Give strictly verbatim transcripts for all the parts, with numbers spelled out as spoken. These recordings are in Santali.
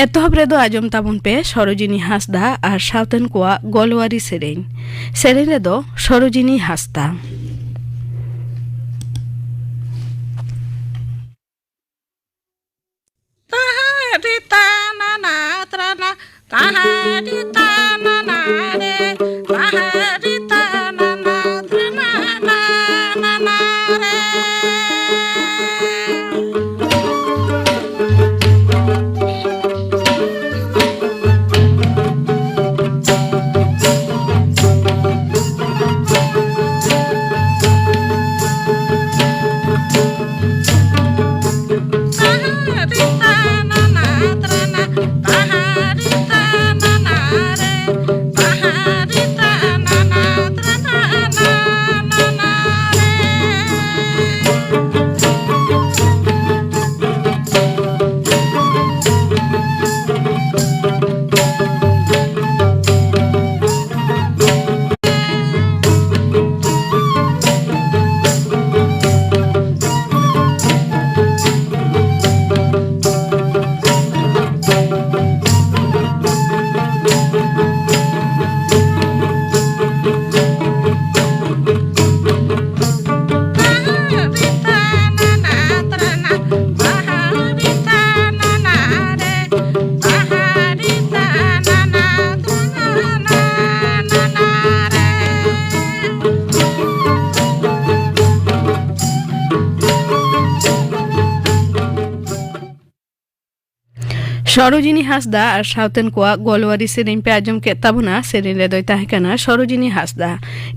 ᱮᱛᱚᱦᱚᱵ ᱨᱮᱫᱚ ᱟᱸᱡᱚᱢ ᱛᱟᱵᱚᱱ ᱯᱮ ᱥᱚᱨᱳᱡᱤᱱᱤ ᱦᱟᱸᱥᱫᱟ ᱟᱨ ᱥᱟᱶᱛᱮᱱ ᱠᱚᱣᱟᱜ ᱜᱚᱞᱣᱟᱨᱤ ᱥᱮᱨᱮᱧ᱾ ᱥᱮᱨᱮᱧ ᱨᱮᱫᱚ ᱥᱚᱨᱳᱡᱤᱱᱤ ᱦᱟᱸᱥᱫᱟ᱾ ᱥᱚᱨᱳᱡᱤᱱᱤ ᱦᱟᱸᱥᱫᱟ ᱟᱨ ᱥᱟᱶᱛᱮᱱ ᱠᱚᱣᱟᱜ ᱜᱚᱞᱣᱟᱨᱤ ᱥᱮᱨᱮᱧ ᱯᱮ ᱟᱸᱡᱚᱢ ᱠᱮᱫ ᱛᱟᱵᱚᱱᱟ᱾ ᱥᱮᱨᱮᱧ ᱨᱮᱫᱚᱭ ᱛᱟᱦᱮᱸ ᱠᱟᱱᱟ ᱥᱚᱨᱳᱡᱤᱱᱤ ᱦᱟᱸᱥᱫᱟ᱾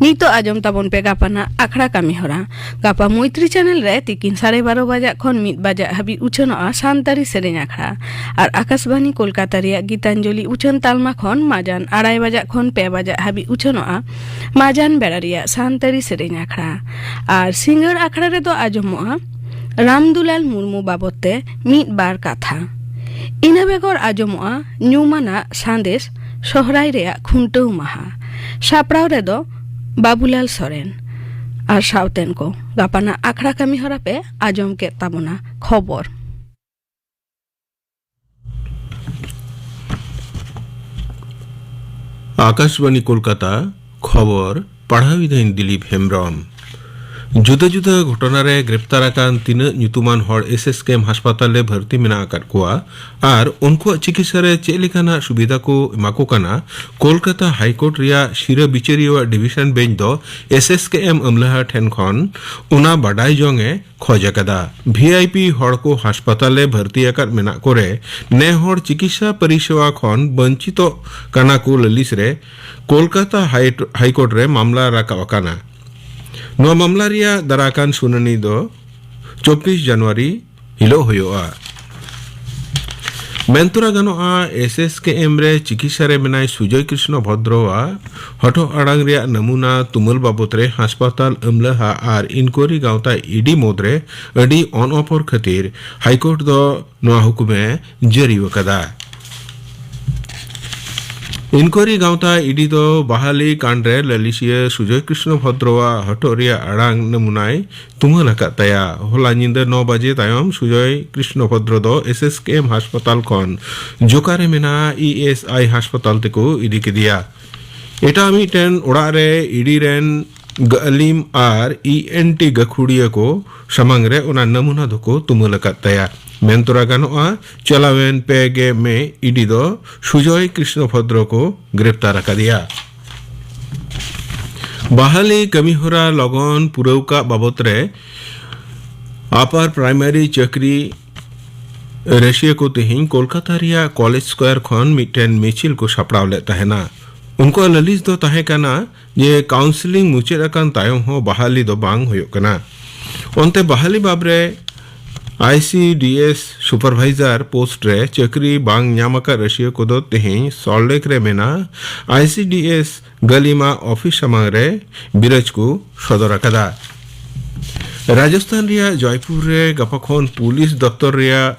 ᱱᱤᱛᱚᱜ ᱟᱸᱡᱚᱢ ᱛᱟᱵᱚᱱ ᱯᱮ ᱜᱟᱯᱟᱱᱟᱜ ᱟᱠᱷᱲᱟ ᱠᱟᱹᱢᱤ ᱦᱚᱨᱟ᱾ ᱜᱟᱯᱟ ᱢᱚᱭᱛᱨᱤ ᱪᱮᱱᱮᱞ ᱨᱮ ᱛᱤᱠᱤᱱ ᱥᱟᱲᱮ ᱵᱟᱨᱚ ᱵᱟᱡᱟᱜ ᱠᱷᱚᱱ ᱢᱤᱫ ᱵᱟᱡᱟᱜ ᱦᱟᱹᱵᱤᱡ ᱩᱪᱷᱟᱹᱱᱚᱜᱼᱟ ᱥᱟᱱᱛᱟᱲᱤ ᱥᱮᱨᱮᱧ ᱟᱠᱷᱲᱟ᱾ ᱟᱨ ᱟᱠᱟᱥᱵᱟᱱᱤ ᱠᱳᱞᱠᱟᱛᱟ ᱨᱮᱭᱟᱜ ᱜᱤᱛᱟᱧᱡᱚᱞᱤ ᱩᱪᱷᱟᱹᱱ ᱛᱟᱞᱢᱟ ᱠᱷᱚᱱ ᱢᱟᱡᱟᱱ ᱟᱲᱟᱭ ᱵᱟᱡᱟᱜ ᱠᱷᱚᱱ ᱯᱮ ᱵᱟᱡᱟᱜ ᱦᱟᱹᱵᱤᱡ ᱩᱪᱷᱟᱹᱱᱚᱜᱼᱟ ᱢᱟᱡᱟᱱ ᱵᱮᱲᱟ ᱨᱮᱭᱟᱜ ᱥᱟᱱᱛᱟᱲᱤ ᱥᱮᱨᱮᱧ ᱟᱠᱷᱲᱟ᱾ ᱟᱨ ᱥᱤᱸᱜᱟᱹᱲ ᱟᱠᱷᱲᱟ ᱨᱮᱫᱚ ᱟᱸᱡᱚᱢᱚᱜᱼᱟ ᱨᱟᱢᱫᱩᱞᱟᱞ ᱢᱩᱨᱢᱩ ᱵᱟᱵᱚᱫ ᱛᱮ ᱢᱤᱫ ᱵᱟᱨ ᱠᱟᱛᱷᱟ᱾ ᱤᱱᱟᱹ ᱵᱮᱜᱚᱨ ᱟᱸᱡᱚᱢᱚᱜᱼᱟ ᱧᱩᱢᱟᱱᱟᱜ ᱥᱟᱸᱫᱮᱥ ᱥᱚᱦᱨᱟᱭ ᱨᱮᱭᱟᱜ ᱠᱷᱩᱱᱴᱟᱹᱣ ᱢᱟᱦᱟ᱾ ᱥᱟᱯᱲᱟᱣ ᱨᱮᱫᱚ ᱵᱟᱵᱩᱞᱟᱞ ᱥᱚᱨᱮᱱ ᱟᱨ ᱥᱟᱶᱛᱮᱱ ᱠᱚ᱾ ᱜᱟᱯᱟᱱᱟᱜ ᱟᱠᱷᱲᱟ ᱠᱟᱹᱢᱤ ᱦᱚᱨᱟ ᱯᱮ ᱟᱸᱡᱚᱢ ᱠᱮᱫ ᱛᱟᱵᱚᱱᱟ᱾ ᱠᱷᱚᱵᱚᱨ᱾ ᱟᱠᱟᱥᱵᱟᱬᱤ ᱠᱳᱞᱠᱟᱛᱟ, ᱠᱷᱚᱵᱚᱨ ᱯᱟᱲᱦᱟᱣᱤᱫᱟᱹᱧ ᱫᱤᱞᱤᱯ ᱦᱮᱢᱵᱽᱨᱚᱢ᱾ ᱡᱩᱫᱟᱹ ᱡᱩᱫᱟᱹ ᱜᱷᱚᱴᱚᱱᱟ ᱨᱮ ᱜᱨᱮᱯᱛᱟᱨ ᱟᱠᱟᱱ ᱛᱤᱱᱟᱹᱜ ᱧᱩᱛᱩᱢᱟᱱ ᱦᱚᱲ ᱮᱥ ᱮᱥ ᱠᱮ ᱮᱢ ᱦᱟᱥᱯᱟᱛᱟᱞ ᱨᱮ ᱵᱷᱟᱹᱨᱛᱤ ᱢᱮᱱᱟᱜ ᱟᱠᱟᱫ ᱠᱚᱣᱟ ᱟᱨ ᱩᱱᱠᱩᱣᱟᱜ ᱪᱤᱠᱤᱛᱥᱟ ᱨᱮ ᱪᱮᱫ ᱞᱮᱠᱟᱱᱟᱜ ᱥᱩᱵᱤᱫᱷᱟ ᱠᱚ ᱮᱢᱟ ᱠᱚ ᱠᱟᱱᱟ, ᱠᱳᱞᱠᱟᱛᱟ ᱦᱟᱭ ᱠᱳᱨᱴ ᱨᱮᱭᱟᱜ ᱥᱤᱨᱟᱹ ᱵᱤᱪᱟᱹᱨᱤᱭᱟᱹᱣᱟᱜ ᱰᱤᱵᱷᱤᱥᱚᱱ ᱵᱮᱧᱪ ᱫᱚ ᱮᱥ ᱮᱥ ᱠᱮ ᱮᱢ ᱟᱹᱢᱞᱟᱹᱦᱟ ᱴᱷᱮᱱ ᱠᱷᱚᱱ ᱚᱱᱟ ᱵᱟᱰᱟᱭ ᱡᱚᱝ ᱮ ᱠᱷᱚᱡ ᱟᱠᱟᱫᱟ᱾ ᱵᱷᱤ ᱟᱭ ᱯᱤ ᱦᱚᱲ ᱠᱚ ᱦᱟᱥᱯᱟᱛᱟᱞ ᱨᱮ ᱵᱷᱟᱹᱨᱛᱤ ᱟᱠᱟᱫ ᱢᱮᱱᱟᱜ ᱠᱚᱨᱮ ᱱᱮ ᱦᱚᱲ ᱪᱤᱠᱤᱛᱥᱟ ᱯᱚᱨᱤᱥᱮᱵᱟ ᱠᱷᱚᱱ ᱵᱚᱧᱪᱤᱛᱚᱜ ᱠᱟᱱᱟ ᱠᱚ ᱞᱟᱹᱞᱤᱥ ᱨᱮ ᱠᱳᱞᱠᱟᱛᱟ ᱦᱟᱭ-, ᱦᱟᱭ ᱠᱳᱨᱴ ᱨᱮ ᱢᱟᱢᱞᱟ ᱨᱟᱠᱟᱵ ᱟᱠᱟᱱᱟ᱾ ᱱᱚᱣᱟ ᱢᱟᱢᱞᱟ ᱨᱮᱭᱟᱜ ᱫᱟᱨᱟᱠᱟᱱ ᱥᱩᱱᱟᱹᱱᱤ ᱫᱚ ᱪᱚᱵᱵᱤᱥ ᱡᱟᱱᱩᱣᱟᱨᱤ ᱦᱤᱞᱳᱜ ᱦᱩᱭᱩᱜᱼᱟ᱾ ᱢᱮᱱᱛᱚᱨᱟ ᱜᱟᱱᱚᱜᱼᱟ, ᱮᱥ ᱮᱥ ᱠᱮ ᱮᱢ ᱨᱮ ᱪᱤᱠᱤᱛᱥᱟ ᱨᱮ ᱢᱮᱱᱟᱭ ᱥᱩᱡᱚᱭ ᱠᱨᱤᱥᱱᱚ ᱵᱷᱚᱫᱨᱚᱣᱟᱜ ᱦᱚᱴᱚᱜ ᱟᱲᱟᱝ ᱨᱮᱭᱟᱜ ᱱᱟᱢᱩᱱᱟ ᱛᱩᱢᱟᱹᱞ ᱵᱟᱵᱚᱛ ᱨᱮ ᱦᱟᱥᱯᱟᱛᱟᱞ ᱟᱹᱢᱞᱟᱹᱦᱟ ᱟᱨ ᱤᱱᱠᱣᱟᱨᱤ ᱜᱟᱶᱛᱟ ᱤ ᱰᱤ ᱢᱩᱫᱽᱨᱮ ᱟᱹᱰᱤ ᱚᱱᱚᱯᱚᱨ ᱠᱷᱟᱹᱛᱤᱨ ᱦᱟᱭ ᱠᱳᱨᱴ ᱫᱚ ᱱᱚᱣᱟ ᱦᱩᱠᱩᱢ ᱮ ᱡᱟᱹᱨᱤ ᱟᱠᱟᱫᱟ᱾ ᱤᱱᱠᱣᱟᱨᱤ ᱜᱟᱶᱛᱟ ᱤ ᱰᱤ ᱫᱚ ᱵᱟᱦᱟᱞᱤ ᱠᱟᱱᱰ ᱨᱮ ᱞᱟᱹᱞᱤᱥᱤᱭᱟᱹ ᱥᱩᱡᱚᱭ ᱠᱨᱤᱥᱱᱚ ᱵᱷᱚᱫᱨᱚᱣᱟᱜ ᱦᱚᱴᱚᱜ ᱨᱮᱭᱟᱜ ᱟᱲᱟᱝ ᱱᱟᱢᱩᱱᱟᱭ ᱛᱩᱢᱟᱹᱞ ᱟᱠᱟᱫ ᱛᱟᱭᱟ᱾ ᱦᱚᱞᱟ ᱧᱤᱫᱟᱹ ᱱᱚ ᱵᱟᱡᱮ ᱛᱟᱭᱚᱢ ᱥᱩᱡᱚᱭ ᱠᱨᱤᱥᱱᱚ ᱵᱷᱚᱫᱨᱚ ᱫᱚ ᱮᱥ ᱮᱥ ᱠᱮ ᱮᱢ ᱦᱟᱥᱯᱟᱛᱟᱞ ᱠᱷᱚᱱ ᱡᱳᱠᱟ ᱨᱮ ᱢᱮᱱᱟᱜ ᱤ ᱮᱥ ᱟᱭ ᱦᱟᱥᱯᱟᱛᱟᱞ ᱛᱮᱠᱚ ᱤᱫᱤ ᱠᱮᱫᱮᱭᱟ᱾ ᱮᱴᱟᱜ ᱢᱤᱫᱴᱮᱱ ᱚᱲᱟᱜ ᱨᱮ ᱤ ᱰᱤ ᱨᱮᱱ ᱜᱟᱹᱞᱤᱢ ᱟᱨ ᱤ ᱮᱱ ᱴᱤ ᱜᱟᱹᱠᱷᱩᱲᱤᱭᱟᱹ ᱠᱚ ᱥᱟᱢᱟᱝ ᱨᱮ ᱚᱱᱟ ᱱᱟᱢᱩᱱᱟ ᱫᱚᱠᱚ ᱛᱩᱢᱟᱹᱞ ᱟᱠᱟᱫ ᱛᱟᱭᱟ᱾ ᱢᱮᱱ ᱛᱚᱨᱟ ᱜᱟᱱᱚᱜᱼᱟ, ᱪᱟᱞᱟᱣᱮᱱ ᱯᱮ ᱜᱮ ᱢᱮ ᱤ ᱰᱤ ᱫᱚ ᱥᱩᱡᱚᱭ ᱠᱨᱤᱥᱱᱚ ᱵᱷᱚᱫᱨᱚ ᱠᱚ ᱜᱨᱮᱯᱛᱟᱨ ᱟᱠᱟᱫᱮᱭᱟ᱾ ᱵᱟᱦᱟᱞᱤ ᱠᱟᱹᱢᱤᱦᱚᱨᱟ ᱞᱚᱜᱚᱱ ᱯᱩᱨᱟᱹᱣ ᱠᱟᱜ ᱵᱟᱵᱚᱛ ᱨᱮ ᱟᱯᱟᱨ ᱯᱨᱟᱭᱢᱟᱨᱤ ᱪᱟᱹᱠᱨᱤ ᱨᱟᱹᱥᱤᱭᱟᱹ ᱠᱚ ᱛᱮᱦᱮᱧ ᱠᱳᱞᱠᱟᱛᱟ ᱨᱮᱭᱟᱜ ᱠᱚᱞᱮᱡᱽ ᱥᱠᱚᱭᱟᱨ ᱠᱷᱚᱱ ᱢᱤᱫᱴᱮᱱ ᱢᱤᱪᱷᱤᱞ ᱠᱚ ᱥᱟᱯᱲᱟᱣ ᱞᱮᱫ ᱛᱟᱦᱮᱱᱟ᱾ ᱩᱱᱠᱩᱣᱟᱜ ᱞᱟᱹᱞᱤᱥ ᱫᱚ ᱛᱟᱦᱮᱸ ᱠᱟᱱᱟ ᱡᱮ ᱠᱟᱣᱩᱱᱥᱮᱞᱤᱝ ᱢᱩᱪᱟᱹᱫ ᱟᱠᱟᱱ ᱛᱟᱭᱚᱢ ᱦᱚᱸ ᱵᱟᱦᱟᱞᱤ ᱫᱚ ᱵᱟᱝ ᱦᱩᱭᱩᱜ ᱠᱟᱱᱟ᱾ ᱚᱱᱛᱮ ᱵᱟᱦᱟᱞᱤ ᱵᱟᱵᱨᱮ ᱟᱭ ᱥᱤ ᱰᱤ ᱮᱥ ᱥᱩᱯᱟᱨᱵᱷᱟᱭᱡᱟᱨ ᱯᱳᱥᱴ ᱨᱮ ᱪᱟᱹᱠᱨᱤ ᱵᱟᱝ ᱧᱟᱢ ᱟᱠᱟᱫ ᱨᱟᱹᱥᱤᱭᱟᱹ ᱠᱚᱫᱚ ᱛᱮᱦᱮᱧ ᱥᱚᱞᱴ ᱞᱮᱠ ᱨᱮ ᱢᱮᱱᱟᱜ ᱟᱭ ᱥᱤ ᱰᱤ ᱮᱥ ᱜᱟᱹᱞᱤᱢᱟ ᱚᱯᱷᱤᱥ ᱥᱟᱢᱟᱝ ᱨᱮ ᱵᱤᱨᱟᱹᱡᱽ ᱠᱚ ᱥᱚᱫᱚᱨ ᱟᱠᱟᱫᱟ᱾ ᱨᱟᱡᱚᱥᱛᱷᱟᱱ ᱨᱮᱭᱟᱜ ᱡᱚᱭᱯᱩᱨ ᱨᱮ ᱜᱟᱯᱟ ᱠᱷᱚᱱ ᱯᱩᱞᱤᱥ ᱫᱚᱯᱛᱚᱨ ᱨᱮᱭᱟᱜ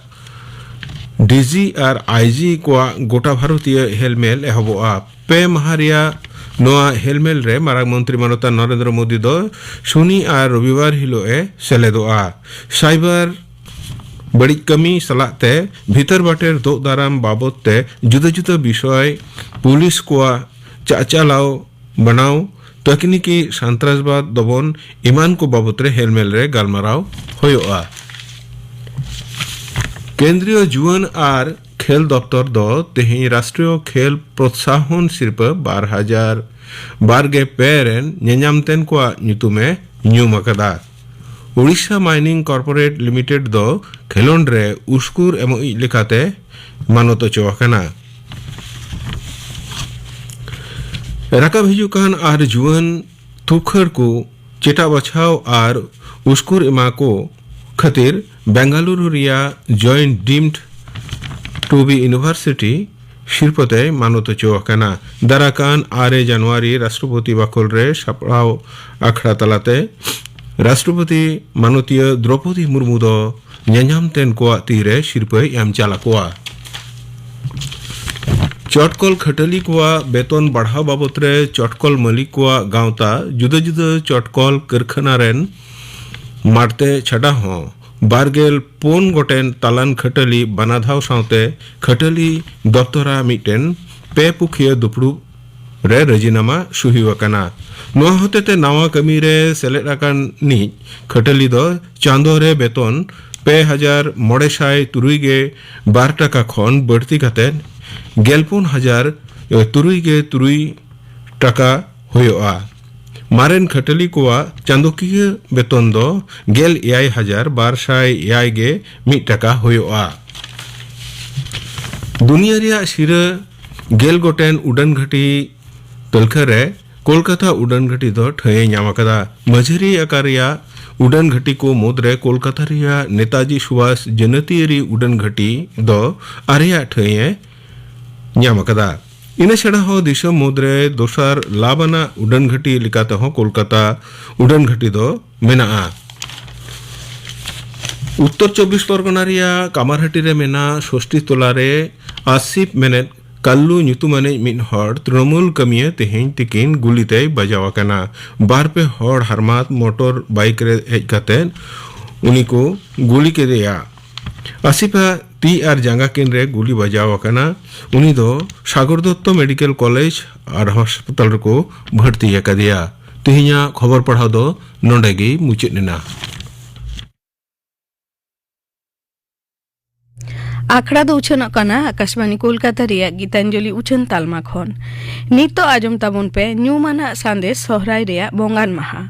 ᱰᱤ ᱡᱤ ᱟᱨ ᱟᱭ ᱡᱤ ᱠᱚᱣᱟᱜ ᱜᱚᱴᱟ ᱵᱷᱟᱨᱚᱛᱤᱭᱚ ᱦᱮᱞᱢᱮᱞ ᱮᱦᱚᱵᱚᱜᱼᱟ᱾ ᱯᱮ ᱢᱟᱦᱟ ᱨᱮᱭᱟᱜ ᱱᱚᱣᱟ ᱦᱮᱞᱢᱮᱞ ᱨᱮ ᱢᱟᱨᱟᱝ ᱢᱚᱱᱛᱨᱤ ᱢᱟᱱᱚᱛᱟᱱ ᱱᱚᱨᱮᱱᱫᱨᱚ ᱢᱳᱫᱤ ᱫᱚ ᱥᱩᱱᱤ ᱟᱨ ᱨᱚᱵᱤᱵᱟᱨ ᱦᱤᱞᱳᱜ ᱮ ᱥᱮᱞᱮᱫᱚᱜᱼᱟ᱾ ᱥᱟᱭᱵᱟᱨ ᱵᱟᱹᱲᱤᱡ ᱠᱟᱹᱢᱤ ᱥᱟᱞᱟᱜ ᱛᱮ ᱵᱷᱤᱛᱟᱹᱨ ᱵᱟᱴᱮᱨ ᱫᱳᱜ ᱫᱟᱨᱟᱢ ᱵᱟᱵᱚᱛ ᱛᱮ ᱡᱩᱫᱟᱹ ᱡᱩᱫᱟᱹ ᱵᱤᱥᱚᱭ ᱯᱩᱞᱤᱥ ᱠᱚᱣᱟᱜ ᱪᱟᱪᱟᱞᱟᱣ ᱵᱟᱱᱟᱣ, ᱛᱟᱠᱱᱤᱠᱤ ᱥᱟᱱᱛᱨᱟᱥᱵᱟᱫ ᱫᱚᱵᱚᱱ ᱮᱢᱟᱱ ᱠᱚ ᱵᱟᱵᱚᱛ ᱨᱮ ᱦᱮᱞᱢᱮᱞ ᱨᱮ ᱜᱟᱞᱢᱟᱨᱟᱣ ᱦᱩᱭᱩᱜᱼᱟ᱾ ᱠᱮᱱᱫᱨᱤᱭᱚ ᱡᱩᱣᱟᱹᱱ ᱟᱨ ᱠᱷᱮᱞ ᱫᱚᱯᱛᱚᱨ ᱫᱚ ᱛᱮᱦᱮᱧ ᱨᱟᱥᱴᱨᱤᱭᱚ ᱠᱷᱮᱞ ᱯᱨᱚᱛᱥᱟᱦᱚᱱ ᱥᱤᱨᱯᱟᱹ ᱵᱟᱨ ᱦᱟᱡᱟᱨ ᱵᱟᱨ ᱜᱮᱞ ᱯᱮ ᱨᱮᱱ ᱧᱮᱧᱟᱢ ᱛᱮᱱ ᱠᱚᱣᱟᱜ ᱧᱩᱛᱩᱢ ᱮ ᱧᱩᱢ ᱟᱠᱟᱫᱟ᱾ ᱳᱰᱤᱥᱟ ᱢᱟᱭᱱᱤᱝ ᱠᱚᱨᱯᱳᱨᱮᱴ ᱞᱤᱢᱤᱴᱮᱰ ᱫᱚ ᱠᱷᱮᱞᱳᱸᱰ ᱨᱮ ᱩᱥᱠᱩᱨ ᱮᱢᱚᱜᱤᱡ ᱞᱮᱠᱟᱛᱮ ᱢᱟᱱᱚᱛ ᱚᱪᱚ ᱟᱠᱟᱱᱟ᱾ ᱨᱟᱠᱟᱵ ᱦᱤᱡᱩᱜ ᱠᱟᱱ ᱟᱨ ᱡᱩᱣᱟᱹᱱ ᱛᱩᱠᱷᱟᱹᱲ ᱠᱚ ᱪᱮᱴᱟᱜ ᱵᱟᱪᱷᱟᱣ ᱟᱨ ᱩᱥᱠᱩᱨ ᱮᱢᱟ ᱠᱚ ᱠᱷᱟᱹᱛᱤᱨ ᱵᱮᱝᱜᱟᱞᱩᱨᱩ ᱨᱮᱭᱟᱜ joint deemed two B university ᱥᱤᱨᱯᱟᱹ ᱛᱮᱭ ᱢᱟᱱᱚᱛ ᱦᱚᱪᱚ ᱟᱠᱟᱱᱟ᱾ ᱫᱟᱨᱟᱠᱟᱱ ᱟᱨᱮ ᱡᱟᱱᱩᱣᱟᱨᱤ ᱨᱟᱥᱴᱨᱚᱯᱚᱛᱤ ᱵᱟᱠᱷᱳᱞ ᱨᱮ ᱥᱟᱯᱲᱟᱣ ᱟᱠᱷᱲᱟ ᱛᱟᱞᱟᱛᱮ ᱨᱟᱥᱴᱨᱚᱯᱚᱛᱤ ᱢᱟᱱᱚᱛᱤᱭᱟᱹ ᱫᱨᱚᱯᱚᱫᱤ ᱢᱩᱨᱢᱩ ᱫᱚ ᱧᱮᱧᱟᱢ ᱛᱮᱱ ᱠᱚᱣᱟᱜ ᱛᱤᱨᱮ ᱥᱤᱨᱯᱟᱹᱭ ᱮᱢ ᱪᱟᱞ ᱟᱠᱚᱣᱟ᱾ ᱪᱚᱴᱠᱚᱞ ᱠᱷᱟᱹᱴᱟᱹᱞᱤ ᱠᱚᱣᱟᱜ ᱵᱮᱛᱚᱱ ᱵᱟᱲᱦᱟᱣ ᱵᱟᱵᱚᱛ ᱨᱮ ᱪᱚᱴᱠᱚᱞ ᱢᱟᱹᱞᱤᱠ ᱠᱚᱣᱟᱜ ᱜᱟᱶᱛᱟ ᱡᱩᱫᱟᱹ ᱡᱩᱫᱟᱹ ᱪᱚᱴᱠᱚᱞ ᱠᱟᱹᱨᱠᱷᱟᱱᱟ ᱨᱮᱱ ᱢᱟᱲᱛᱮ ᱪᱷᱟᱰᱟ ᱦᱚᱸ ᱵᱟᱨ ᱜᱮᱞ ᱯᱩᱱ ᱜᱚᱴᱮᱱ ᱛᱟᱞᱟᱱ ᱠᱷᱟᱹᱴᱟᱹᱞᱤ ᱵᱟᱱᱟᱫᱷᱟᱣ ᱥᱟᱶᱛᱮ ᱠᱷᱟᱹᱴᱟᱹᱞᱤ ᱫᱚᱯᱛᱚᱨᱟ ᱢᱤᱫᱴᱮᱱ ᱯᱮ ᱯᱩᱠᱷᱤᱭᱟᱹ ᱫᱩᱯᱲᱩᱵ ᱨᱮ ᱨᱟᱹᱡᱤᱱᱟᱢᱟ ᱥᱩᱦᱤ ᱟᱠᱟᱱᱟ᱾ ᱱᱚᱣᱟ ᱦᱚᱛᱮᱛᱮ ᱱᱟᱣᱟ ᱠᱟᱹᱢᱤ ᱨᱮ ᱥᱮᱞᱮᱫ ᱟᱠᱟᱱᱤᱡ ᱠᱷᱟᱹᱴᱟᱹᱞᱤ ᱫᱚ ᱪᱟᱸᱫᱚ ᱨᱮ ᱵᱮᱛᱚᱱ ᱯᱮ ᱦᱟᱡᱟᱨ ᱢᱚᱬᱮ ᱥᱟᱭ ᱛᱩᱨᱩᱭ ᱜᱮ ᱵᱟᱨ ᱴᱟᱠᱟ ᱠᱷᱚᱱ ᱵᱟᱹᱲᱛᱤ ᱠᱟᱛᱮ ᱜᱮᱞ ᱯᱩᱱ ᱦᱟᱡᱟᱨ ᱛᱩᱨᱩᱭ ᱜᱮ ᱛᱩᱨᱩᱭ ᱴᱟᱠᱟ ᱦᱩᱭᱩᱜᱼᱟ᱾ ᱢᱟᱨᱮᱱ ᱠᱷᱟᱹᱴᱟᱹᱞᱤ ᱠᱚᱣᱟᱜ ᱪᱟᱸᱫᱚᱠᱤᱭᱟᱹ ᱵᱮᱛᱚᱱ ᱫᱚ ᱜᱮᱞ ᱮᱭᱟᱭ ᱦᱟᱡᱟᱨ ᱵᱟᱨ ᱥᱟᱭ ᱮᱭᱟᱭ ᱜᱮ ᱢᱤᱫ ᱴᱟᱠᱟ ᱦᱩᱭᱩᱜᱼᱟ᱾ ᱫᱩᱱᱤᱭᱟᱹ ᱨᱮᱭᱟᱜ ᱥᱤᱨᱟᱹ ᱜᱮᱞ ᱜᱚᱴᱮᱱ ᱩᱰᱟᱹᱱ ᱜᱷᱟᱹᱴᱤ ᱛᱟᱹᱞᱠᱷᱟᱹ ᱨᱮ ᱠᱳᱞᱠᱟᱛᱟ ᱩᱰᱟᱹᱱ ᱜᱷᱟᱹᱴᱤ ᱫᱚ ᱴᱷᱟᱹᱭ ᱮ ᱧᱟᱢ ᱟᱠᱟᱫᱟ᱾ ᱢᱟᱹᱡᱷᱟᱹᱨᱤ ᱟᱠᱟᱨ ᱨᱮᱭᱟᱜ ᱩᱰᱟᱹᱱ ᱜᱷᱟᱹᱴᱤ ᱠᱚ ᱢᱩᱫᱽᱨᱮ ᱠᱳᱞᱠᱟᱛᱟ ᱨᱮᱭᱟᱜ ᱱᱮᱛᱟᱡᱤ ᱥᱩᱵᱷᱟᱥ ᱡᱟᱹᱱᱟᱹᱛᱤᱭᱟᱹᱨᱤ ᱩᱰᱟᱹᱱ ᱜᱷᱟᱹᱴᱤ ᱫᱚ ᱟᱨᱮᱭᱟᱜ ᱴᱷᱟᱹᱭ ᱮ ᱧᱟᱢ ᱟᱠᱟᱫᱟ᱾ ᱤᱱᱟᱹ ᱪᱷᱟᱰᱟ ᱦᱚᱸ ᱫᱤᱥᱚᱢ ᱢᱩᱫᱽᱨᱮ ᱫᱚᱥᱟᱨ ᱞᱟᱵᱷ ᱟᱱᱟᱜ ᱩᱰᱟᱹᱱ ᱜᱷᱟᱹᱴᱤ ᱞᱮᱠᱟᱛᱮ ᱦᱚᱸ ᱠᱳᱞᱠᱟᱛᱟ ᱩᱰᱟᱹᱱ ᱜᱷᱟᱹᱴᱤ ᱫᱚ ᱢᱮᱱᱟᱜᱼᱟ᱾ ᱩᱛᱛᱚᱨ ᱪᱚᱵᱵᱤᱥ ᱯᱚᱨᱜᱚᱱᱟ ᱨᱮᱭᱟᱜ ᱠᱟᱢᱟᱨᱦᱟᱴᱤ ᱨᱮ ᱢᱮᱱᱟᱜ ᱥᱚᱥᱴᱤ ᱛᱚᱞᱟ ᱨᱮ ᱟᱥᱤᱯ ᱢᱮᱱᱮᱫ ᱠᱟᱞᱞᱩ ᱧᱩᱛᱩᱢᱟᱱᱤᱡ ᱢᱤᱫ ᱦᱚᱲ ᱛᱨᱤᱱᱚᱢᱩᱞ ᱠᱟᱹᱢᱤᱭᱟᱹ ᱛᱮᱦᱮᱧ ᱛᱤᱠᱤᱱ ᱜᱩᱞᱤ ᱛᱮᱭ ᱵᱟᱡᱟᱣ ᱟᱠᱟᱱᱟ᱾ ᱵᱟᱨ ᱯᱮ ᱦᱚᱲ ᱦᱟᱨᱢᱟᱛ ᱢᱚᱴᱚᱨ ᱵᱟᱭᱤᱠ ᱨᱮ ᱦᱮᱡ ᱠᱟᱛᱮ ᱩᱱᱤ ᱠᱚ ᱜᱩᱞᱤ ᱠᱮᱫᱮᱭᱟ᱾ ᱟᱥᱤᱯᱟᱜ ᱛᱤ ᱟᱨ ᱡᱟᱸᱜᱟ ᱠᱤᱱ ᱨᱮ ᱜᱩᱞᱤ ᱵᱟᱡᱟᱣ ᱟᱠᱟᱱᱟ᱾ ᱩᱱᱤ ᱫᱚ ᱥᱟᱜᱚᱨ ᱫᱚᱛᱛᱚ ᱢᱮᱰᱤᱠᱮᱞ ᱠᱚᱞᱮᱡᱽ ᱟᱨ ᱦᱚᱥᱯᱤᱴᱟᱞ ᱨᱮᱠᱚ ᱵᱷᱚᱨᱛᱤ ᱟᱠᱟᱫᱮᱭᱟ᱾ ᱛᱮᱦᱮᱧᱟᱜ ᱠᱷᱚᱵᱚᱨ ᱯᱟᱲᱦᱟᱣ ᱫᱚ ᱱᱚᱰᱮ ᱜᱮ ᱢᱩᱪᱟᱹᱫ ᱮᱱᱟ᱾ ᱟᱠᱷᱲᱟ ᱫᱚ ᱩᱪᱷᱟᱹᱱᱚᱜ ᱠᱟᱱᱟ ᱟᱠᱟᱥᱵᱟᱬᱤ ᱠᱳᱞᱠᱟᱛᱟ ᱨᱮᱭᱟᱜ ᱜᱤᱛᱟᱧᱡᱚᱞᱤ ᱩᱪᱷᱟᱹᱱ ᱛᱟᱞᱢᱟ ᱠᱷᱚᱱ᱾ ᱱᱤᱛᱚᱜ ᱟᱸᱡᱚᱢ ᱛᱟᱵᱚᱱ ᱯᱮ ᱧᱩᱢᱟᱱᱟᱜ ᱥᱟᱸᱫᱮᱥ ᱥᱚᱦᱨᱟᱭ ᱨᱮᱭᱟᱜ ᱵᱚᱸᱜᱟᱱ ᱢᱟᱦᱟ᱾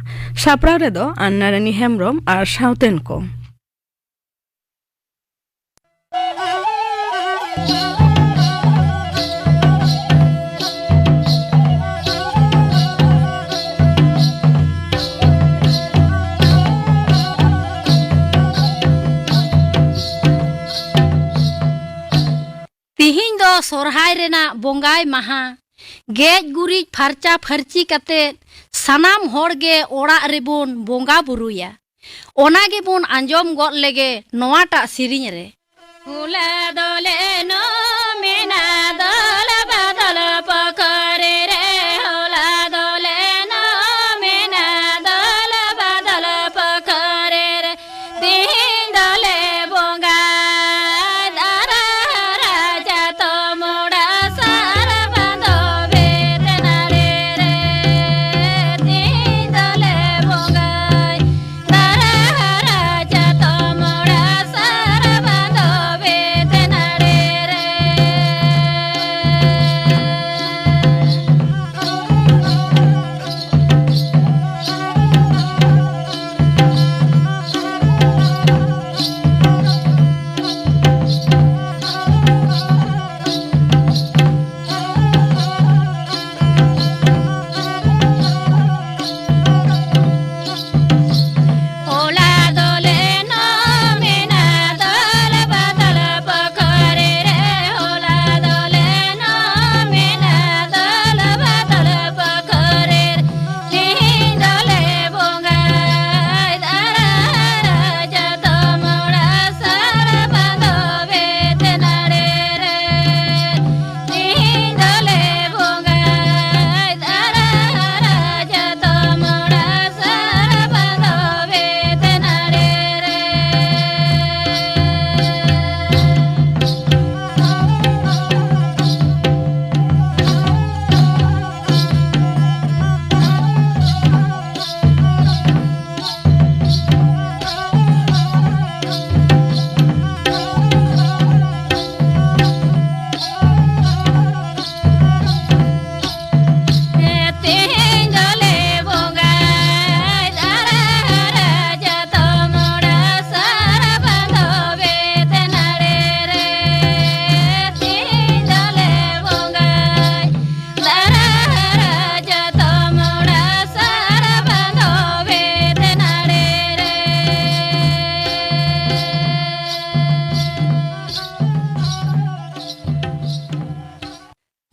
ᱥᱟᱯᱲᱟᱣ ᱨᱮᱫᱚ ᱟᱱᱱᱟ ᱨᱟᱱᱤ ᱦᱮᱢᱵᱽᱨᱚᱢ ᱟᱨ ᱥᱟᱶᱛᱮᱱ ᱠᱚ᱾ ᱛᱤᱦᱤᱧ ᱫᱚ ᱥᱚᱨᱦᱟᱭ ᱨᱮᱱᱟᱜ ᱵᱚᱸᱜᱟᱭ ᱢᱟᱦᱟ᱾ ᱜᱮᱡ ᱜᱩᱨᱤᱡ ᱯᱷᱟᱨᱪᱟ ᱯᱷᱟᱹᱨᱪᱤ ᱠᱟᱛᱮ ᱥᱟᱱᱟᱢ ᱦᱚᱲ ᱜᱮ ᱚᱲᱟᱜ ᱨᱮᱵᱚᱱ ᱵᱚᱸᱜᱟ ᱵᱩᱨᱩᱭᱟ᱾ ᱚᱱᱟ ᱜᱮᱵᱚᱱ ᱟᱸᱡᱚᱢ ᱜᱚᱫ ᱞᱮᱜᱮ ᱱᱚᱣᱟᱴᱟᱜ ᱥᱮᱨᱮᱧ ᱨᱮ᱾ ᱦᱚᱞᱟ ᱫᱚᱞᱮ ᱱᱚᱢᱮᱱᱟ ᱫᱚᱞ ᱵᱟᱫᱚᱞ ᱯᱚᱠᱚᱨ ᱨᱮ, ᱦᱚᱞᱟ ᱫᱚᱞᱮ ᱱᱚᱢᱮᱱᱟ ᱫᱚᱞ ᱵᱟᱫᱚᱞ ᱯᱚᱠᱚᱨ ᱨᱮ, ᱛᱤᱦᱤᱧ ᱫᱚᱞᱮ ᱵᱚᱸᱜᱟ ᱫᱟᱨᱟ ᱦᱟᱨᱟ ᱪᱟᱛᱚᱢ ᱚᱲᱟᱜ ᱥᱟᱨ ᱵᱟᱸᱫᱚ ᱵᱮᱛ ᱱᱟᱲᱮ ᱨᱮ, ᱛᱤᱦᱤᱧ ᱫᱚᱞᱮ ᱵᱚᱸᱜᱟᱭ ᱫᱟᱨᱟ ᱦᱟᱨᱟ ᱪᱟᱛᱚᱢ ᱚᱲᱟᱜ ᱥᱟᱨ ᱵᱟᱸᱫᱚ ᱵᱮᱛ ᱱᱟᱲᱮ᱾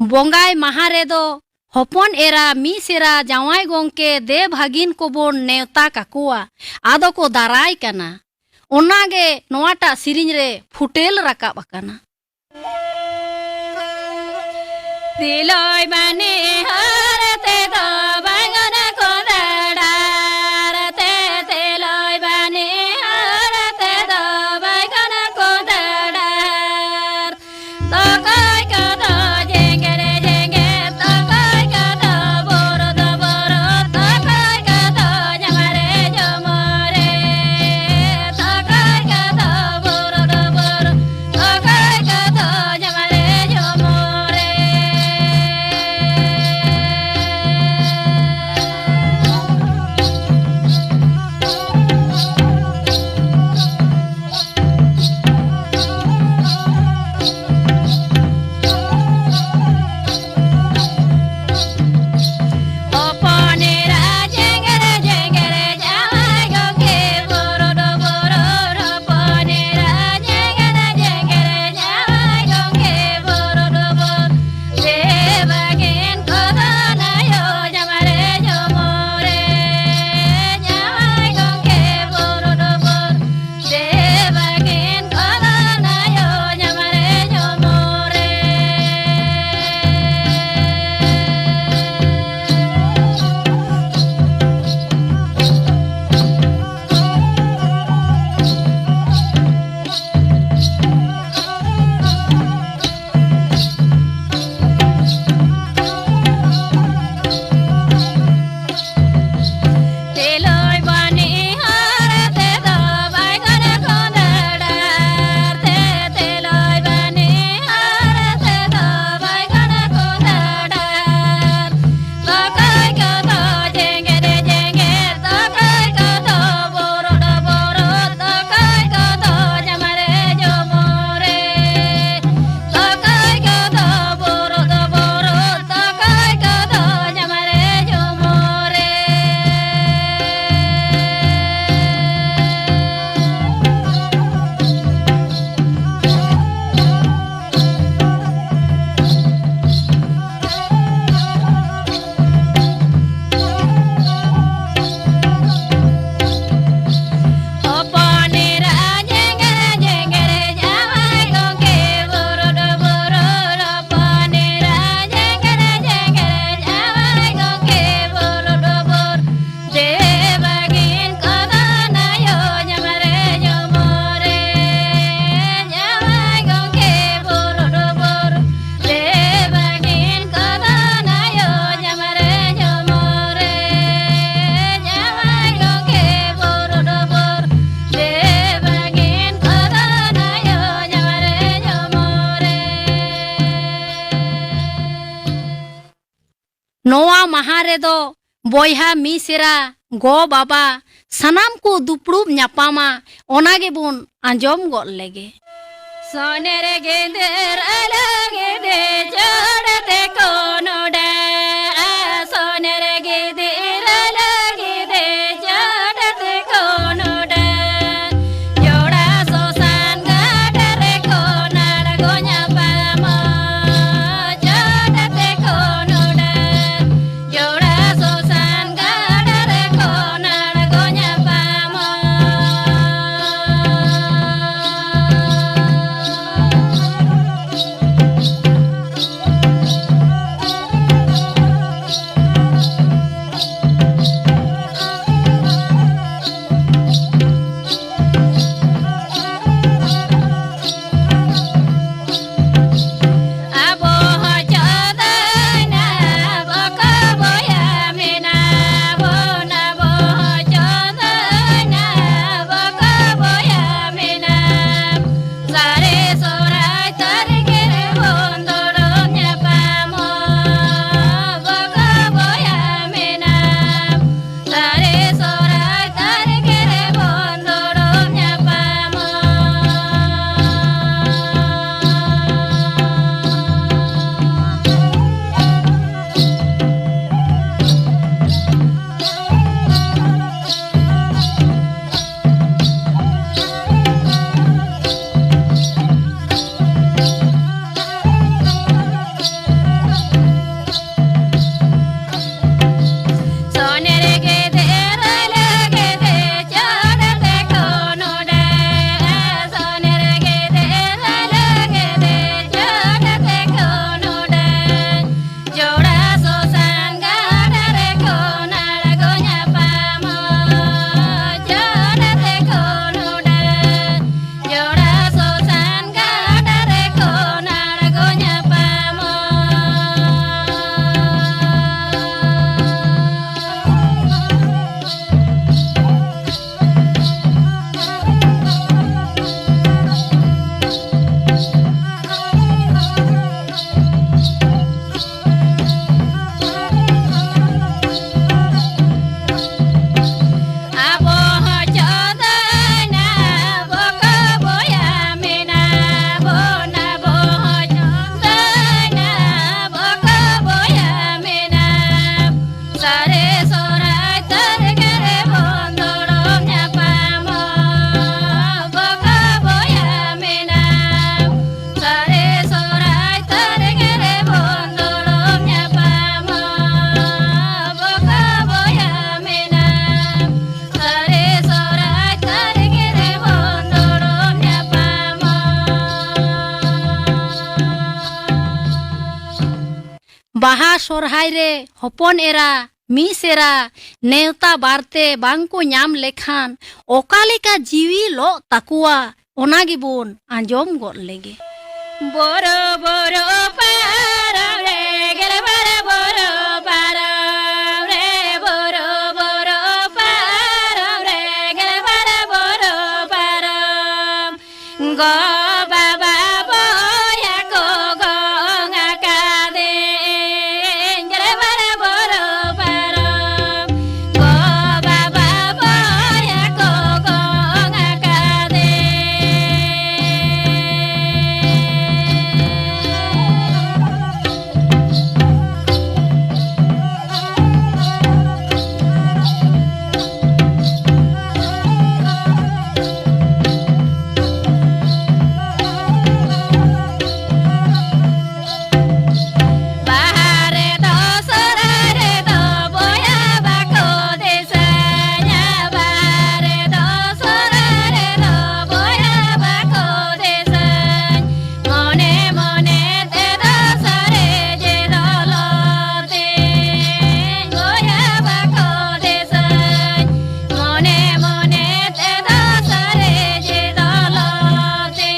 ᱵᱚᱸᱜᱟᱭ ᱢᱟᱦᱟ ᱨᱮᱫᱚ ᱦᱚᱯᱚᱱ ᱮᱨᱟ, ᱢᱤᱥᱮᱨᱟ, ᱡᱟᱶᱟᱭ ᱜᱚᱝᱠᱮ, ᱫᱮ ᱵᱷᱟᱹᱜᱤᱱ ᱠᱚᱵᱚᱱ ᱱᱮᱣᱛᱟ ᱠᱟᱠᱚᱣᱟ᱾ ᱟᱫᱚ ᱠᱚ ᱫᱟᱨᱟᱭ ᱠᱟᱱᱟ᱾ ᱚᱱᱟᱜᱮ ᱱᱚᱣᱟᱴᱟᱜ ᱥᱮᱨᱮᱧ ᱨᱮ ᱯᱷᱩᱴᱮᱞ ᱨᱟᱠᱟᱵ ᱟᱠᱟᱱᱟ᱾ ᱛᱤᱞᱚᱭ ᱵᱟᱹᱱᱤ ᱦᱚᱨ ᱛᱮᱫᱚ ᱵᱟᱝᱜᱟᱱ ᱠᱚᱸᱫᱟᱲᱟᱨ ᱛᱮ, ᱛᱤᱞᱚᱭ ᱵᱟᱹᱱᱤ ᱦᱚᱨ ᱛᱮᱫᱚ ᱵᱟᱝᱜᱟᱱ ᱠᱚᱸᱫᱟᱲᱟᱨ᱾ ᱛᱚᱠᱚᱭ ᱠᱚᱫᱚ ᱡᱮᱜᱮᱨ ᱡᱮᱜᱮᱨ, ᱛᱚᱠᱚᱭ ᱠᱚᱫᱚ ᱵᱚᱨᱚᱫ ᱵᱚᱨᱚᱫ, ᱛᱚᱠᱚᱭ ᱠᱚᱫᱚ ᱡᱚᱢᱟᱨᱮ ᱡᱚᱢᱚᱨᱮ, ᱛᱚᱠᱚᱭ ᱠᱚᱫᱚ ᱵᱚᱨᱚᱫ ᱵᱚᱨᱚᱫ, ᱛᱚᱠᱚᱭ ᱠᱚᱫᱚ ᱡᱚᱢᱟᱨᱮ ᱡᱚᱢᱚᱨᱮ᱾ ᱱᱚᱣᱟ ᱢᱟᱦᱟ ᱨᱮᱫᱚ ᱵᱚᱭᱦᱟ ᱢᱤᱥᱮᱨᱟ, ᱜᱚ ᱵᱟᱵᱟ, ᱥᱟᱱᱟᱢ ᱠᱚ ᱫᱩᱯᱲᱩᱵ ᱧᱟᱯᱟᱢᱟ, ᱚᱱᱟ ᱜᱮᱵᱚᱱ ᱟᱸᱡᱚᱢ ᱜᱚᱫ ᱞᱮᱜᱮ᱾ ᱥᱚᱱᱮᱨ ᱜᱤᱫᱤᱨ ᱟᱞᱟᱝ ᱤᱫᱤ ᱪᱚᱰ ᱛᱮᱠᱚ ᱱᱚᱰᱮ, ᱥᱚᱱᱮᱨ ᱜᱤᱫᱤᱨ ᱟᱞᱟᱝ ᱤᱫᱤ ᱪᱚᱰ ᱛᱮᱠᱚ ᱱᱚᱰᱮ᱾ ᱡᱚᱲᱟ ᱥᱚᱥᱟᱱ ᱜᱟᱰᱟ ᱨᱮᱠᱚ ᱱᱟᱲᱜᱚ ᱧᱟᱯᱟᱢᱟ, ᱪᱚᱰ ᱛᱮᱠᱚ ᱱᱚᱰᱮ᱾ ᱡᱚᱲᱟ ᱥᱚᱥᱟᱱ ᱜᱟᱰᱟ ᱨᱮᱠᱚ ᱱᱟᱲᱜᱚ ᱧᱟᱯᱟᱢᱟ᱾ ᱵᱟᱦᱟ ᱥᱚᱨᱦᱟᱭ ᱨᱮ ᱦᱚᱯᱚᱱ ᱮᱨᱟ, ᱢᱤᱥ ᱮᱨᱟ, ᱱᱮᱣᱛᱟ ᱵᱟᱨᱛᱮ ᱵᱟᱝ ᱠᱚ ᱧᱟᱢ ᱞᱮᱠᱷᱟᱱ ᱚᱠᱟ ᱞᱮᱠᱟ ᱡᱤᱣᱤ ᱞᱚᱜ ᱛᱟᱠᱚᱣᱟ, ᱚᱱᱟ ᱜᱮᱵᱚᱱ ᱟᱸᱡᱚᱢ ᱜᱚᱫ ᱞᱮᱜᱮ᱾ ᱵᱚᱨᱚ ᱵᱚᱨᱚ ᱯᱟᱨᱟᱵᱽ ᱨᱮ ᱜᱮᱞᱵᱟᱨ ᱵᱚᱨᱚ ᱯᱟᱨᱟᱵᱽ ᱨᱮ ᱵᱚᱨᱚ ᱵᱚᱨᱚ ᱯᱟᱨᱟᱵᱽ ᱨᱮ ᱜᱮᱞᱵᱟᱨ ᱵᱚᱨᱚ ᱯᱟᱨᱟᱵᱽ᱾ ᱜᱚ ᱵᱟᱵᱟ ᱵᱚᱭᱦᱟ ᱠᱚ ᱜᱚᱝ ᱟᱠᱟᱫᱮᱧ ᱜᱮᱞᱵᱟᱨ ᱵᱚᱨᱚ ᱯᱟᱨᱟᱵᱽ᱾ ᱜᱚ ᱵᱟᱵᱟ ᱵᱚᱭᱦᱟ ᱠᱚ ᱜᱚᱝ ᱟᱠᱟᱫᱮᱧ᱾ ᱵᱟᱦᱟ ᱨᱮᱫᱚ ᱥᱚᱦᱨᱟᱭ ᱨᱮᱫᱚ ᱵᱚᱭᱦᱟ ᱵᱟᱠᱚ ᱫᱤᱥᱟᱹᱧᱟ᱾ ᱵᱟᱦᱟ ᱨᱮᱫᱚ ᱥᱚᱦᱨᱟᱭ ᱨᱮᱫᱚ ᱵᱚᱭᱦᱟ ᱵᱟᱠᱚ ᱫᱤᱥᱟᱹᱧ᱾ ᱢᱚᱱᱮ ᱢᱚᱱᱮ ᱛᱮᱫᱚ ᱥᱟᱨᱮᱡ ᱫᱚᱞᱚᱛᱤᱧ ᱵᱚᱭᱦᱟ ᱵᱟᱠᱚ ᱫᱤᱥᱟᱹᱧ᱾ ᱢᱚᱱᱮ ᱢᱚᱱᱮ ᱛᱮᱫᱚ ᱥᱟᱨᱮᱡ ᱫᱚᱞᱚᱛᱤᱧ᱾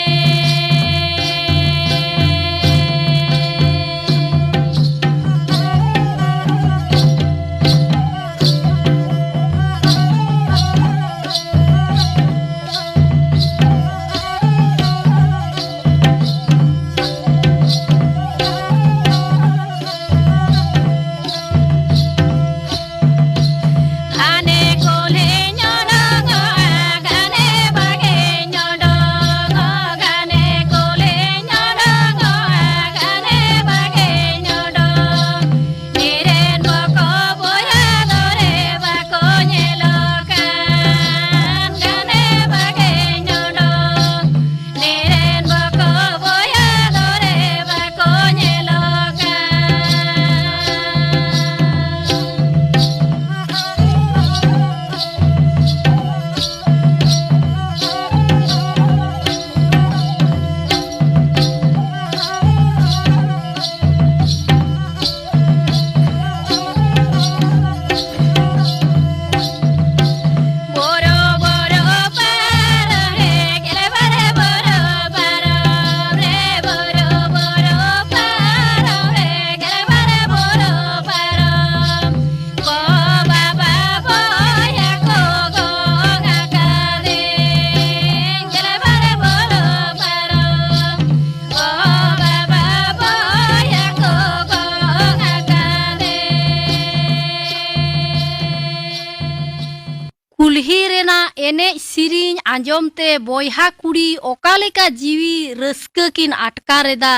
ᱮᱱᱮᱡ ᱥᱮᱨᱮᱧ ᱟᱸᱡᱚᱢ ᱛᱮ ᱵᱚᱭᱦᱟ ᱠᱩᱲᱤ ᱚᱠᱟ ᱞᱮᱠᱟ ᱡᱤᱣᱤ ᱨᱟᱹᱥᱠᱟᱹ ᱠᱤᱱ ᱟᱴᱠᱟᱨ ᱮᱫᱟ,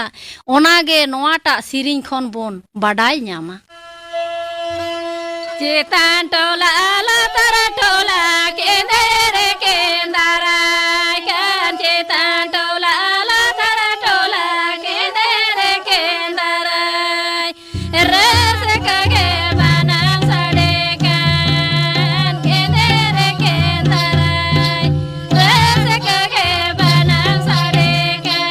ᱚᱱᱟ ᱜᱮ ᱱᱚᱣᱟᱴᱟᱜ ᱥᱮᱨᱮᱧ ᱠᱷᱚᱱ ᱵᱚᱱ ᱵᱟᱰᱟᱭ ᱧᱟᱢᱟ᱾ ᱪᱮᱛᱟᱱ ᱴᱚᱞᱟ ᱞᱟᱛᱟᱨ ᱴᱚᱞᱟ ᱠᱮᱸᱫᱮᱨᱮ ᱠᱮᱸᱫᱟᱨᱟᱭ ᱠᱟᱱ, ᱪᱮᱛᱟᱱ ᱴᱚᱞᱟ ᱞᱟᱛᱟᱨ ᱴᱚᱞᱟ ᱠᱮᱸᱫᱮᱨᱮ ᱠᱮᱸᱫᱟᱨᱟᱭ᱾ ᱨᱟᱹᱥᱠᱟᱹ ᱜᱮ ᱵᱟᱱᱟᱢ ᱥᱟᱰᱮ ᱠᱟᱱ, ᱠᱮᱸᱫᱮᱨᱮ ᱠᱮᱸᱫᱟᱨᱟᱭ᱾ ᱨᱟᱹᱥᱠᱟᱹ ᱜᱮ ᱵᱟᱱᱟᱢ ᱥᱟᱰᱮ ᱠᱟᱱ᱾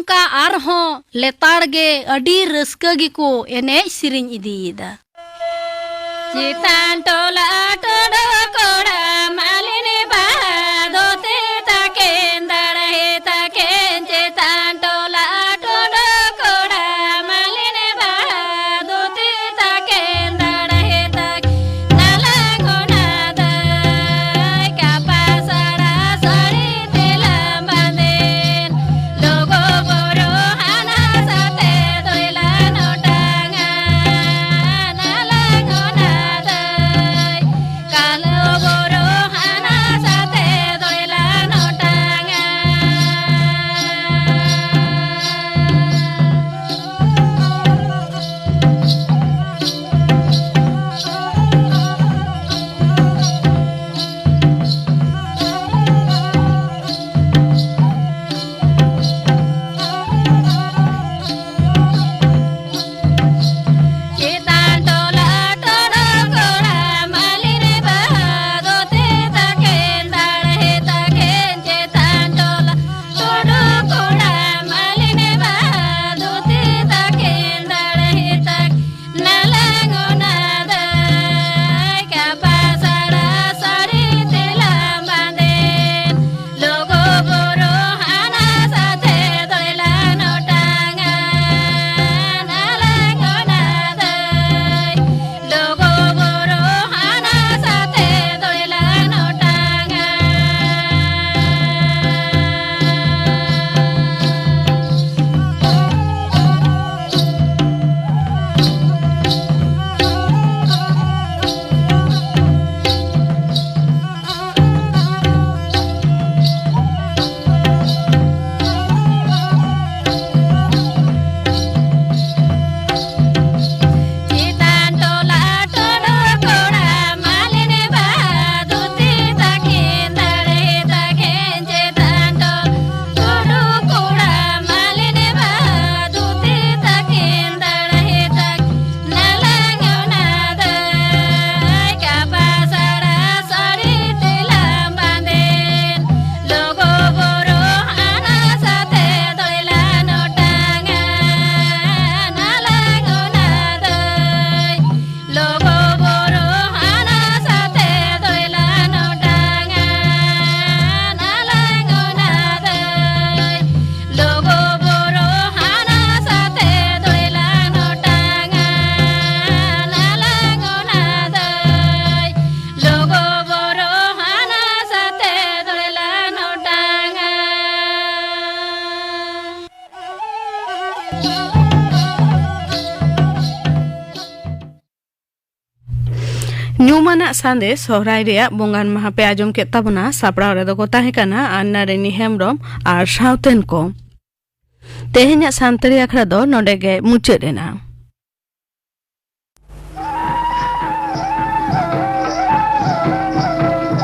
ᱚᱱᱠᱟ ᱟᱨᱦᱚᱸ ᱞᱮᱛᱟᱲ ᱜᱮ ᱟᱹᱰᱤ ᱨᱟᱹᱥᱠᱟᱹ ᱜᱮᱠᱚ ᱮᱱᱮᱡ ᱥᱮᱨᱮᱧ ᱤᱫᱤᱭᱮᱫᱟ᱾ ᱪᱮᱛᱟᱱ ᱴᱚᱞᱟ ᱴᱩᱰᱩ ᱠᱚᱲᱟ ᱢᱟᱹᱞᱤᱱᱤ ᱵᱟᱦᱟ ᱫᱷᱩᱛᱤ ᱛᱟᱹᱠᱤᱱ ᱫᱟᱲᱦᱤ ᱛᱟᱹᱠᱤᱱ, ᱪᱮᱛᱟᱱ ᱴᱚᱞᱟ ᱴᱩᱰᱩ ᱠᱚᱲᱟ ᱢᱟᱹᱞᱤᱱᱤ ᱵᱟᱦᱟ ᱫᱷᱩᱛᱤ ᱛᱟᱹᱠᱤᱱ ᱫᱟᱲᱦᱤ ᱛᱟᱹᱠᱤᱱ᱾ ᱱᱟᱞᱟ ᱠᱷᱚᱱᱟ ᱫᱟᱹᱭ ᱠᱟᱯᱟ ᱥᱟᱲᱟ ᱥᱟᱹᱲᱤ ᱛᱮᱞᱟ ᱵᱟᱸᱫᱮᱱ, ᱞᱩᱜᱩ ᱵᱩᱨᱩ ᱦᱟᱱᱟ ᱥᱟᱛᱮ ᱫᱚᱭᱞᱟ ᱱᱚᱴᱟᱝᱟ᱾ ᱱᱟᱞᱟ ᱠᱷᱚᱱᱟ ᱫᱟᱹᱭ ᱠᱟᱞᱚ ᱵᱩᱨᱩ ᱧᱩᱢᱟᱱᱟᱜ ᱥᱟᱸᱫᱮᱥ ᱥᱚᱦᱨᱟᱭ ᱨᱮᱭᱟᱜ ᱵᱚᱸᱜᱟᱱ ᱢᱟᱦᱟ ᱯᱮ ᱟᱸᱡᱚᱢ ᱠᱮᱫ ᱛᱟᱵᱚᱱᱟ᱾ ᱥᱟᱯᱲᱟᱣ ᱨᱮᱫᱚ ᱠᱚ ᱛᱟᱦᱮᱸ ᱠᱟᱱᱟ ᱟᱱᱱᱟᱨᱟᱱᱤ ᱦᱮᱢᱵᱽᱨᱚᱢ ᱟᱨ ᱥᱟᱶᱛᱮᱱ ᱠᱚ᱾ ᱛᱮᱦᱮᱧᱟᱜ ᱥᱟᱱᱛᱟᱲᱤ ᱟᱠᱷᱲᱟ ᱫᱚ ᱱᱚᱰᱮ ᱜᱮ ᱢᱩᱪᱟᱹᱫ ᱮᱱᱟ᱾